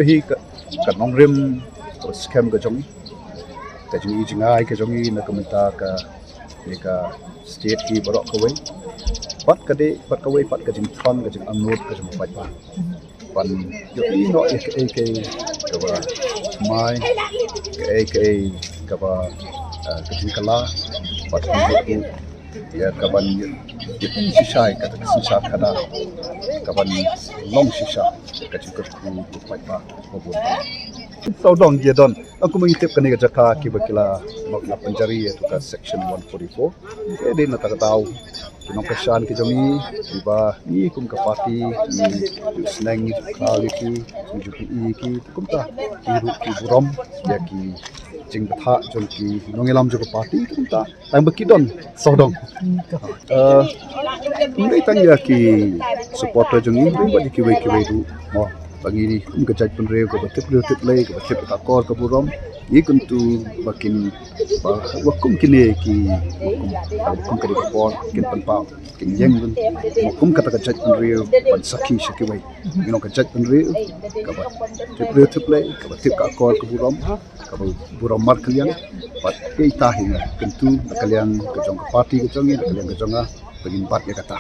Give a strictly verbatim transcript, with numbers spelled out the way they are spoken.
Hi ka, ka nongrim, ka skhem ka jong i, ka jong i jingai ka jong i na ka mynta ka, ne ka state hi baroh kawei. Pat ka dei, pat kawei, pat ka jingthrang, ka jingangnud, ka jong u paidbah. Ban ïohi noh ïa kaei kaei kaba mai, kaei kaei kaba, eh, ka jingkylla, bad ïa kaban ïa shisha ïa kata ka synshar khadar, kaban long shisha ka jingkyrkhu u paidbah ba bun. Sawdong ïa don, ong kumba ngi tip kane ka jaka kiba ki la, ba ki la pynjari ïa ka section one forty-four. Ka dei na kata ka daw ki nongkyrshan ki jong ngi, kiba ngi kum ka party ngi ju sneng, ngi ju kha ïa ki, ngi ju pyni ïa ki, kumta ki ruh ki burom ïa ki jingbthah jong ki nongïalam jong ka party, kumta tang ba ki don sawdong. Eh, ym dei tang ïa ki supporter jong ngi, hynrei bad ïa kiwei kiwei ruh mo, ba ngi kum ka jaitbynriew kaba tip briew tip Blei, kaba tip ka akor ka burom, ngi kyntu ba kin, ba, ba kum kine ki, ba kum, ba kum kane ka por kin pynpaw, kin ïeng ruh mo kum kata ka jaitbynriew ban sakhi sha kiwei. Ngi long ka jaitbynriew kaba tip briew tip Blei, kaba tip ka akor ka burom, kaba burom markylliang. Bad ïa ita hi nga kyntu na ka liang ka jong ka party ka jong ngi, na ka liang ka jong nga, ba ngin bat ïa kata.